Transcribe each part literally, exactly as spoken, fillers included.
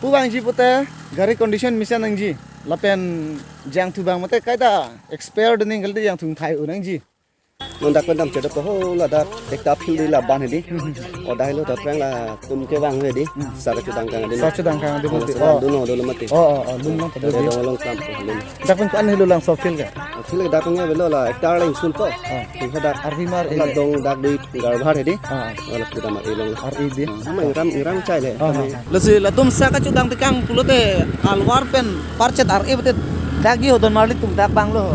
Pu vangji pute gari condition mesen nangji. Lapen jangthu abang mate kaita expert ning kalite jangthu thai-un nangji. Non dak pen dam chedo po ho ladak ekta field di laban hedi. O dai lo ta prang latum kevang hedi. Hmm. Sar kachudang kang di. Sar kachudang kang di. Oh, mati. Sar Oh. Dun lo dun lo mati. Oh, oh, oh, lun lang pada Dai di. Dong long kam po lun. Dak pen ko-an helo langso field ke? Field dak pen avelo la ekta lang sun po. Oh. Field dak Arvi mar la ini. Dong dak di garbhar hedi. Ah. Wala kita mar ilong. Ar-i di. Ama ingram ingram chai le. Ah, ah, ah. Lasi latum sar kachudang tekang pulote alwar pen parchet ar-i pute dak ji ho don marli tum dak bang lo.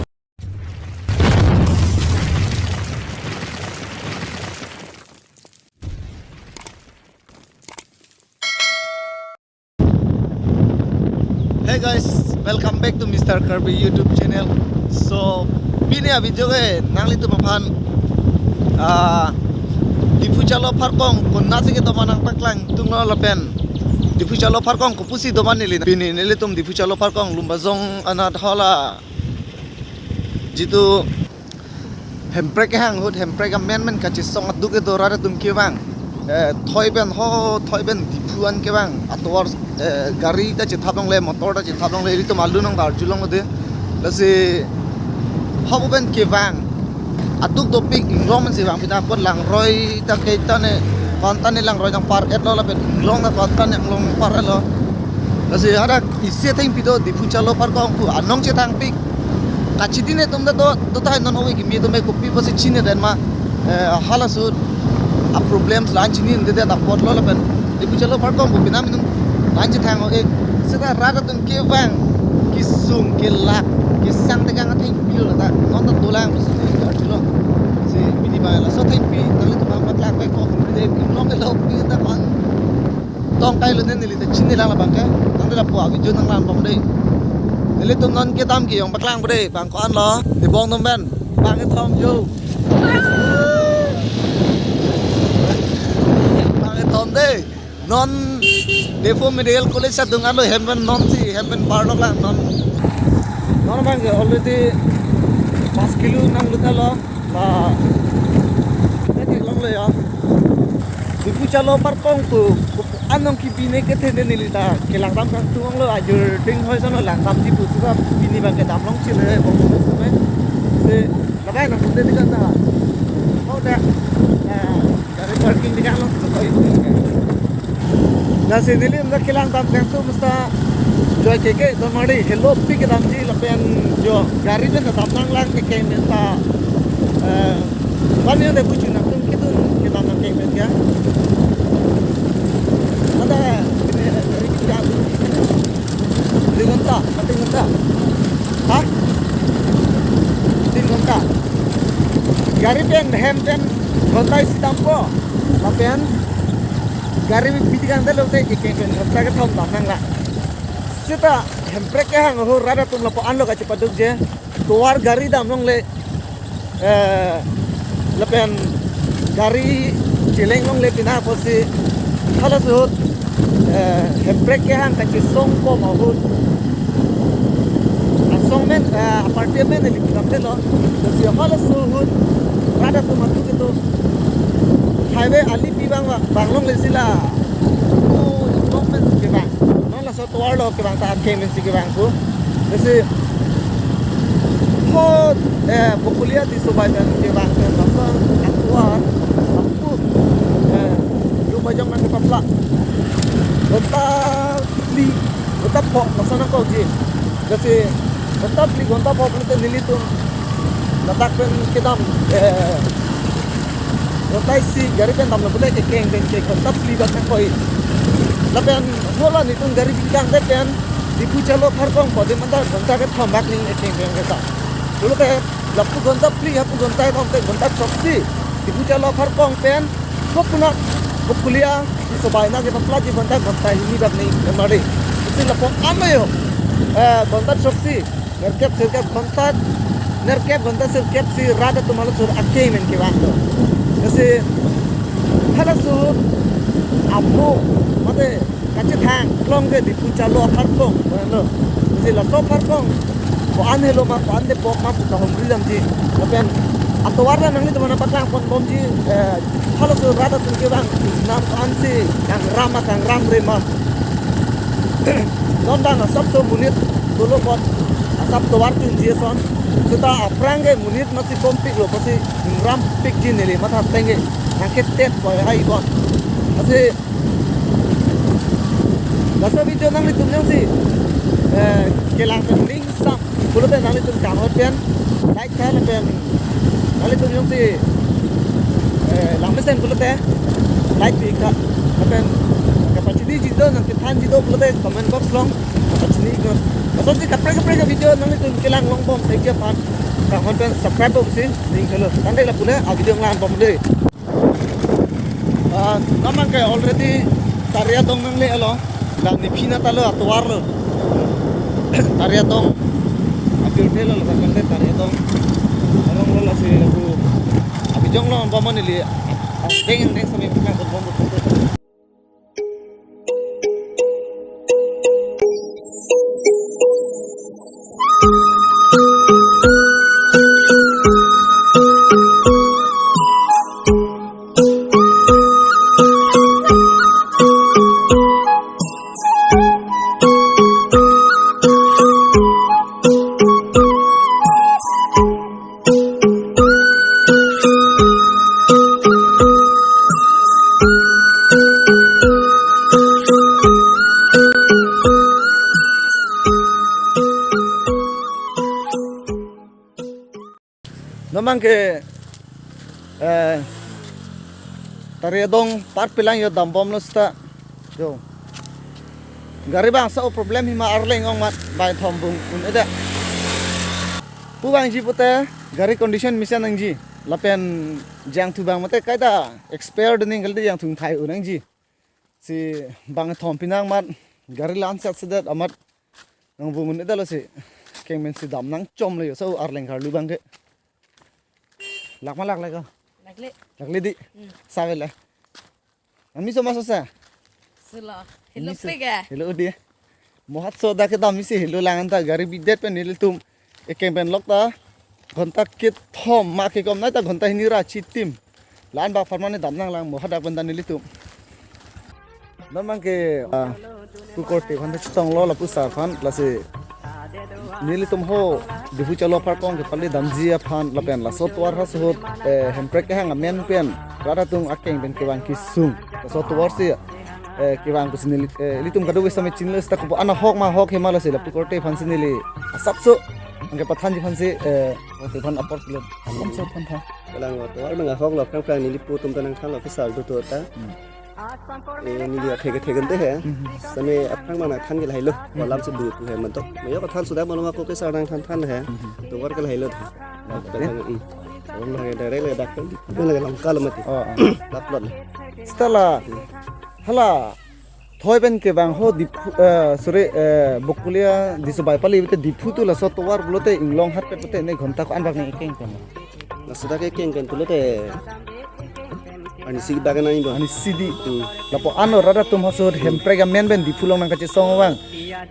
Hey guys, welcome back to Mister Karbi YouTube channel. So, pini a-video ke nanglitum aphan, ah, Diphu Charlo Pharkong konatsi kedo ma nangpaklangtunglo lapen Diphu Charlo Pharkong kopusi do ma neli. Pini nelitum Diphu Charlo Pharkong Lumbajong anat hala jitu Hemprek kehang ahut, Hemprek amen men kachesong aduk kedo rat atum kevang. Eh, thoi pen ho, thoi pen Diphu an kevang. Atovar, eh, gari ta chethap longle, motor ta chethap longle, ilitum alun nang arjulong de. Lasi ho pu pen kevang. Aduk dopik inglong men si vang pina apot langroi ta kaita ne, konta ne langroi nangpar-etlo lapen inglong ta konta ne inglong nangpar-etlo. Lasi hadak isi athengpi do Diphu Charlo Pharkong pu anong chethangpik. Kachidi netum ta do, do tahai non ove kimi atum ke kopi pusi chini den ma. Eh, halaso a-problems la-an chini den ta apotlo lapen Diphu Charlo Pharkong pu pinam inung la-an chethang o-e. Seta rat atum kevang kesung kelak kesang tekang athengpi lo lata. Non ta dolang pusi arjulo. Si pini ba laso athengpi nanglitum aphan paklangvek ko hum de inglong ke lo pi ta kon. Tong kai lo ne neli ta chini lang labang ke. Nang de lapu a-video nang lang bom de. Nelitum non kedam kejong paklang bo de. Bang ko-an lo. Dibong tum pen. Bang kethom jo. Bang kethom de. Non Diphu Medical College adung arlo hem pen non si hem pen parlok lang non. Non bang ke already pas kilo nang luta lo. Ba, ya, theklong lo ya. Diphu Charlo Pharkong pu, pu, anong kebi ne kethe ne neli ta kelang dam kangtung lo, ajur ding hoi sono lang damji pu suka pini bang kedam long chile bong bong sume. Se, lakai nang pute di kan ta. Oh, dah. Nah, gari parking di kan lo. Lasi neli mda kelang dam kangtung mesta joi keke don mari helo pi kedamji lapen jo gari pen kedam nang lang keke mesta, eh, ban yo de buchu nangtum kedun kedam nang keke ya. Ada ini, ini kita dua ghonta, dua ghonta. Ha? Dua ghonta. Gari pen hem pen ghonta isi dampo. Lapen gari bi piti kang dalo te keke pen ghonta kethom dam nang la. Seta Hemprek kehang ahut rat atum lapu-an lo kachepadukji. Tovar gari dam longle, eh, lapen gari cheleng longle pina pusi halaso ahut, eh, Hemprek kehang kachesong kom ahut. Asong men, eh, apartment neli pu damde lo. Lasi halaso ahut rat atum atu kedo highway ali pi bang bang longle sila. Oh, development kevang. Non laso tovar lo kevang ta akeng men si kevang pu. Lasi ho, eh, Bokolia Tisobai pen kevang pen laso atovar lapu, eh, Lumbajong nang kepapla. Ghonta phli, ghonta pho laso nangkokji. Lasi ghonta phli ghonta pho pulote nelitum ladak pen kedam, eh, ghonta isi gari pen damlo pulote kekeng pen ke ghonta phli bak nangkok-i. Lapen hola netum gari bikang det pen Diphu Charlo Pharkong pu adim anta ghonta kethom bak ning kekeng pen keta. Pulote lapu ghonta phli hapu ghonta kethom te ghonta throksi Diphu Charlo Pharkong pen Kopunat, Bokolia Tisobai nang kepapla ji ghonta, ghonta hini bak ning emari. Isi lapu-an lo yo. Eh, ghonta throksi, nerkep sirkep ghonta, nerkep ghonta sirkep si rat atum halaso ahut akeng men kevang do. Lasi halaso ahut apo mate kachethang long ke Diphu Charlo Pharkong, lo. Lasi laso Pharkong ko-an helo ma, ko-an depok ma pu kahumri damji. Lapen atovar ta nanglitum aphan paklang pon bomji, eh, halaso rat atum kevang nang ko-ansi kangram ma, kangram re ma. Non bang asapso monit dolo apot asap tovar tunji ason. Seta aphrang ke monit masi kompiklo, masi ingram pikji neli matha ateng ke nangketet poi hai bon. Lasi laso video nanglitum jongsi, eh, kelang pen ning sam pulote nanglitum kanghon pen like tha lapen nanglitum jongsi, eh, langmesen pulote like pi tha lapen kapachiniji do, nangkethanji do pulote comment box along kapachini iknon. Lasonsi kaprek kaprek video nanglitum kelang longbom thekji aphan kanghon pen subscribe bomsi ning helo. Tangte lapu le a video nanglangbom dei. Ah, non bang ke already Tari adong nangle-elo. La nephi nat alo, atovar lo. Tari adong apirthe lo, ladak kan Tari adong. Arong lo lasi lapu abijong lo bom neli. Deng deng sami pernah bom bom. Non bang ke, eh, Tari adong parpilang yo dambomlo seta. Yo. Gari bang sa o problem hima arleng ong mat bai thom bung un-e det. Pu bangji pute gari condition mesen nangji. Lapen jangthu bang mate kaita expert ning kalite jangthu thai un nangji. Si bang thom pinang mat gari lansat sedet amat nang bungun edalo si kengmen si dam nangchomlo yo so arleng karlu bang ke. Lak ma lak lek ko? Lakle. Lakle di. Hmm. Save le. Ami so maso sa? Sula. Hello, ami so pega. Hello di. Mohat so dak kedam isi helo lang anta gari bidet pen nelitum ekeng pen lok ta. Ghonta kethom ma kekom nai ta ghonta hini ra chitim. La-an bak apharman ne dam nanglang mo hadak pen ta nelitum. Non bang ke, ah, pu korte aphan ta chetonglo lapu sar aphan lasi nelitum ho Diphu chalo apharkong kepali damji aphan lapen laso tovar ha suhut, eh, Hemprek kehang amen pen rat atum akeng pen kevang kesung. Laso tovar si, eh, kevang pusi neli, eh, ilitum kadokave sitame chinilo seta kopu an ahok ma ahok hema lasi lapu korte aphan si neli asapso anke pathanji aphan si, eh, korte aphan apor pilo. Asapso aphan tha. Kalang lo tovar bang ahoklo, aphrang aphrang neli pu atum ta nangthanlo kesar do to ta. Hmm. Eh, neli atheke theke ante he. Hmm. Sitame aphrang bang nangthan ke lahelo. Hmm. Kolam si do tu he mantok. Mayo pathan sudah malam ako kesar nangthan than he. Hmm. Tovar ke lahelo tha. Oke. Kalang, hmm. Orang lagi direct le dak kan. Dia lagi langka lo mati. Oh, oh. Laplot le. Seta la. Hmm. Hala. Thoi pen kevang ho Diphu, eh, sorry, eh, Bokolia Diso Baipali pute Diphu tu laso tovar pulote inglong hatpet pute ne ghonta ko-an bak ne ekeng pen. Laso dak ekeng pen pulote arnisi dak nang do. Arnisi di. Hmm. Lapu-an rat atum ha suhut Hemprek amen pen Diphu along nangkachesong vang.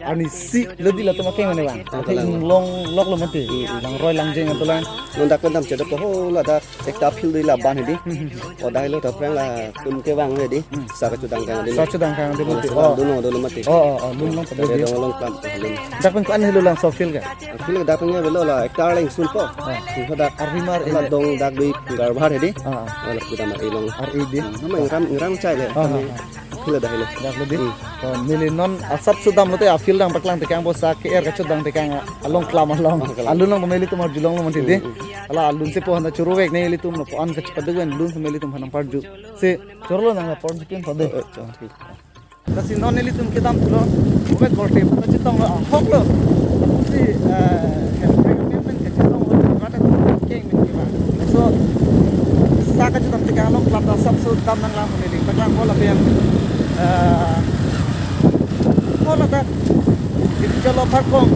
Arnisi lo di latum akeng mane vang. Ah, ate kalang. Inglong lok lo mati. Hmm. Langroi langjeng atolang. Non dak pen dam chedok ho ladak. Ekta field dei laban hedi. Hmm. O dai lo ta aphrang latum kevang hedi. Hmm. Sa kachedang kang hedi. Sa chedang kang hedi. Oh, mati. Sa, oh, dono, dono mati. Oh, oh, oh, lun long ta. Tari hedi. Adong along klam, lun. Dak pen ko-an helo lang so field ke? Field dak pen ke velo la hectare leng sun po. Oh. Sun po dak. Arvi mar la ini. Dong dak dei garbar hedi. Ah, ah. Ala kita mar ilong. Ar idi. Hmm, nama ingram, ingram chai le. Ah, ah, ah. Phila dak helo. Dak lo di. Hmm. To neli non asapso damlote a-field nangpaklang tekang bo sa ke-er kachedang tekang along klam along. Ah, klam. Alun along pameli tum arjulong lo mati di. Hmm, hmm. Ala alun si po hana churu vek ne ilitum lo po an kachepaduk ven lun si meli tum hanang parju. Si chorlo nang por bikin pade. Oh, oh, chor, thik. Lasi non nelitum kedam pulo. Ove korte pata chetonglo ahoklo. Si, eh, Hemprek amen pen kachetong ho, rat atum keng pen kevang. So, sa kachedam tekang along klam ta asapso dam nanglang huni ding. Taklang ho lapen, eh, ho ladak Diphu chalo apharkong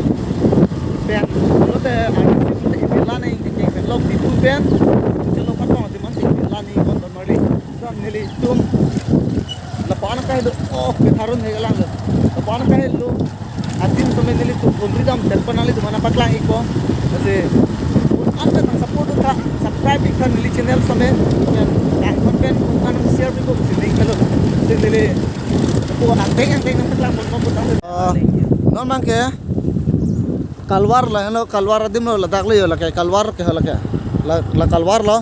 pen pulote arnisi pulote ipila nang keng pen lok Diphu pen Diphu chalo apharkong ati man si ipila nang kon ton marli. Dam nelitum. Lapu-an kahelo, oh, ketharun he kalang lo. Lapu-an kahelo. Adim sitame nelitum pundri dam telpon nanglitum aphan paklang ikpo. Lasi an pen nang support tha, subscribe ik tha neli channel sitame. Pen nang comment pen an share pipo si ning helo. Si neli Ko angdeng angdeng nangpaklang pon mo putang. Ah, non abang ke Kalwar lo, heno Kalwar adim lo, ladak lo yo, lake Kalwar ke ho lake. La, la Kalwar lo.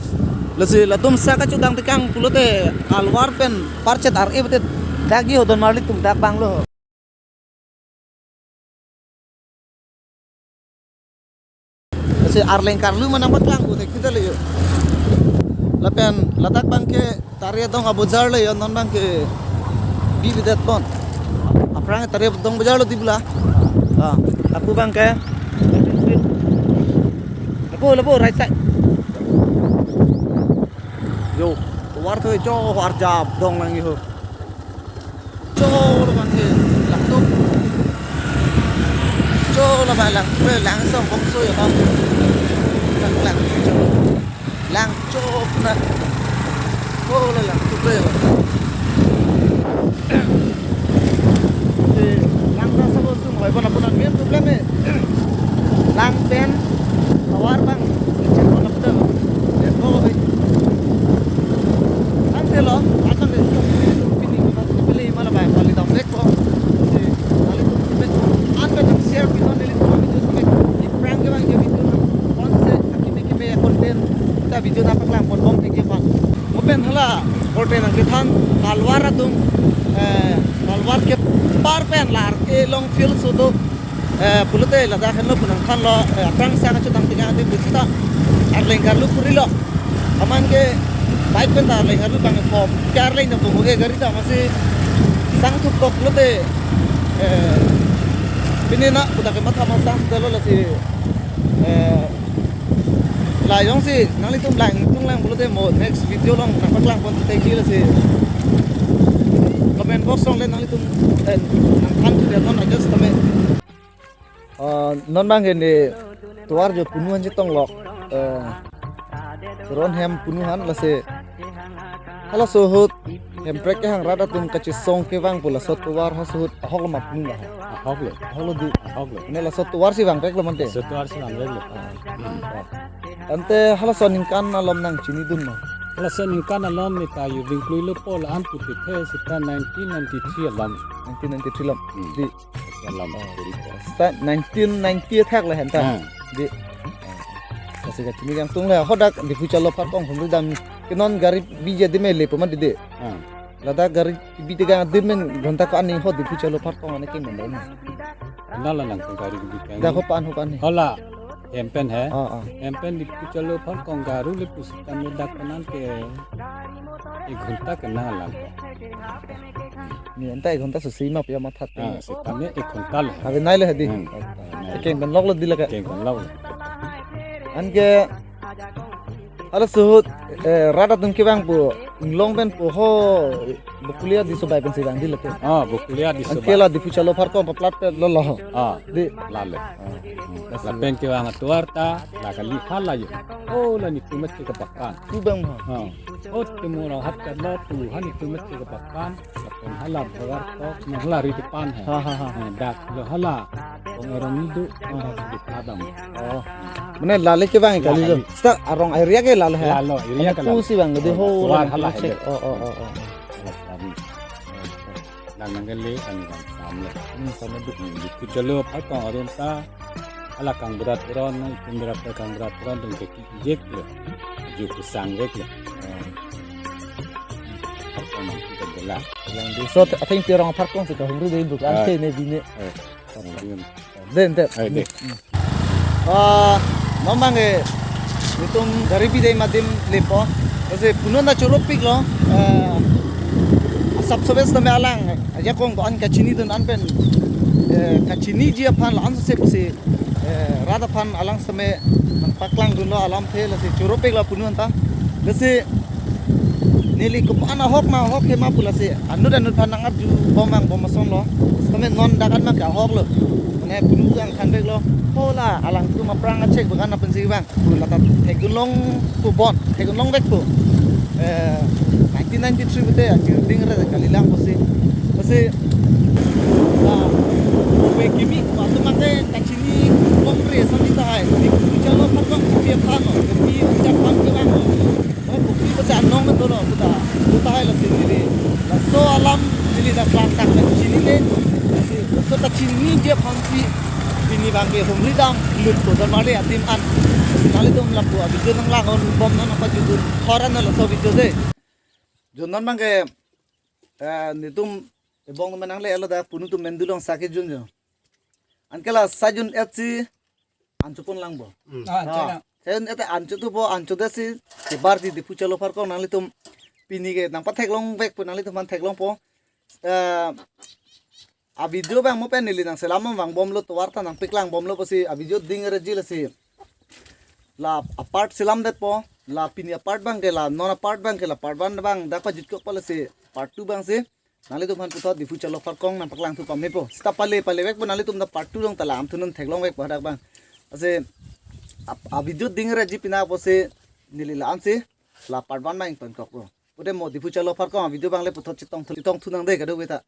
Lasi latum sa kachudang tekang pulote Kalwar pen parchet ar-e pute dak yo don marli tum dak abang lo. Lasi Arleng Karlu ma nangpaklang pute kita lo yo. Lapen ladak abang ke tari adong abojar lo yo, non abang ke bi bidet pon. Aphrang tari adong bojar lo di bula. Ah, lapu abang ke. Lapu, lapu, right side. Yo, tovar thoi jo arjap dong lang yo. Jo labang ke langtup. Jo labang langtup, langsong bongso ya bang. Lang, lang, jo. Lang jo na. Jo la langtup le. Eh, lang ta sabo sung hoi bona bona main problem eh. Lang pen tovar abang. Cek bona betul. Lembo ko. Lang te lo, akan de. Pini ko mas pili mala bai kali dam lek ko. Kali tu pet. An pen share pinon neli tu video tu pet. Di prank ke abang ke video na. Kon se akime kime content ta video nangpaklang pon bom ke ke pan. Open hala content nangkethan Kalwar atum, eh, Kalwar ke par pen lar e long field so do. Eh, pulote ladak henlo pu nangthanlo, eh, aphrang sa kachudang tekang adim pu seta Arleng Karlu puri lo. Aman ke bike pen ta Arleng Karlu abang ke kom. Ke Arleng ta bung ke gari ta masi sangthup kok pulote, eh, pine na puta ke matha masang sudalo lasi, eh, la jongsi nanglitum lang tung lang pulote mo next video along nangpaklang pon te kilo si comment box along le nanglitum, eh, nangthan tu dia non adjust tame. Ah, non abang ke ne tovar jo punu an chetong lok. Eh, ron hem punu an lasi halaso ahut Hemprek kehang rat atum kachesong kevang pu laso tovar ha ahut ahok lo ma punu la. Ahok lo. Ahok lo di. Ahok lo. Ne laso tovar si vangpek lo mante. Laso tovar si vangpek lo. Ah. Ante halaso aningkan alom nangchinidun ma. Halaso aningkan alom ne ta yu vingklui lo pol an putik he seta nineteen ninety-three alom. Nineteen ninety-three alom. Hmm. Di. Alom. Ah. Seta nineteen ninety athak le henta. Ah. Di. Lasi kachini kangtung le hadak Diphu Charlo Pharkong humri dam ke non gari bije dime le poma dede. Ah. Ladak gari bi tegang adim men ghonta ko-an ni ho Diphu Charlo Pharkong ane ke men dam. Nala nang ko gari bi tegang. Da ho pan ho pan ni. Hola. Hem pen he. Ah, ah. Hem pen Diphu Charlo Pharkong garu le pusi kami dak kanan ke ek ghonta ke nang lang. Ni anta ek ghonta susi ma pia mathat. Ah, seta ne ek ghonta le. Abi nai le hadi. Hmm. Ekeng pen lok lo di lake. Ekeng pen lok lo. Anke halaso ahut, eh, rat atum kevang pu inglong pen pu ho Bokulia Disobai pensi vang di lake. Ah, Bokulia Disobai. Anke la Diphu Charlo Pharkong paplat pe lo lo. Ah. Di. La le. Ah. Hmm. Lapen kevang atovar ta la kali hala yo. Oh, la nitum mesti kepakan. Tu bang ha. Ah. Oh, temu rong hat lo tu ha nitum mesti kepakan. Lapen hala tovar tok, nang hala ri depan he. Ha, ha, ha. Eh, dak lo hala. Kong erong nidu, nang hala di padam. Oh. Mane lale kevang kali lo. Lale. Seta arong area ke lale he. Lalo, area ke lale. Pusi vang de ho. Tovar hala cek. Oh, oh, oh, oh. Hala kami. Nang nang kali kami bang samle. Hmm, sama du. Hmm, Diphu Charlo Pharkong arum ta. Hala kang berat ron, itum berat kang berat ron, tung ke jek lo. Ju kusang jek lo. Apa nang kita bela. Yang di so atheng pirong Pharkong seta humri dei buk an ke ne bine. Eh, kemudian. Den te. Eh, dei. Ah, non abang ke itum gari bidai madim lepo. Kasi punon ta chorop pik lo. Eh, asap sobes tame alang. Ajakong ko an kachinidun an pen. Eh, kachiniji aphan lo an se pusi. Eh, rat aphan alang seme nangpaklang dunlo alam the lasi chorop pik lo punon ta. Lasi neli kopan ahok ma ahok he ma pu lasi anut anut aphan nang arju bom ang bom asong lo. Seme non dakan ma ke ahok lo. Mane punu ang khan pek lo. Hola alangtum aphrang achek bagan aphan si bang. Pu lata thekdun long pu bon, thekdun long vek pu. Eh, nineteen ninety-three pute, aji ding re kali lang pusi. Pusi, ah, pu kimi, pu atum mate kachini bom re, sang kita hai. Diphu Charlo Pharkong kopi aphan lo, kopi usia aphan ke bang lo. Oh, kopi pusi anong ke dolo, puta, puta hai lasi neli. Laso alam neli dak klar tak le. Chinine aphansi pini abangke humri damlut ko, Donmarli adim an. Nanglitum lapu a-video nanglang-onbom non apa judul thoran lo so video de. Jun non abangke, eh, netum ebong menang le elo da punu tum mendulong sake jun jo. Anke la sajun et si anchot pon lang bo. Ah, Ah, chana. Sajun et anchot tu bo, anchot si kebar di Diphu Chalo Pharkong nanglitum pini ke nangpatheklong vek po, nanglitum aphan theklongpo. Eh, a-video abang mo pen neli nangselam vangbomlo, tovar ta nangpaklangbomlo pusi a-video ding reji lasi. La a-part selamdetpo, la pini a-part abangke, la non a-part abangke, la part one abang dak pajut kok pala si part two abangsi nanglitum aphan puthot Diphu Chalo Pharkong nangpaklang thu pame po. Seta pale pale vek po nanglitum ta part two along ta lam thu non theklong vek po dak abang. Lasi a, a-video ding reji pina pusi neli la-ansi la part one abang ingtonkok po. Pute mo Diphu Chalo Pharkong a-video abang le puthot chetong thu, chetong thu nang de kadokave ta.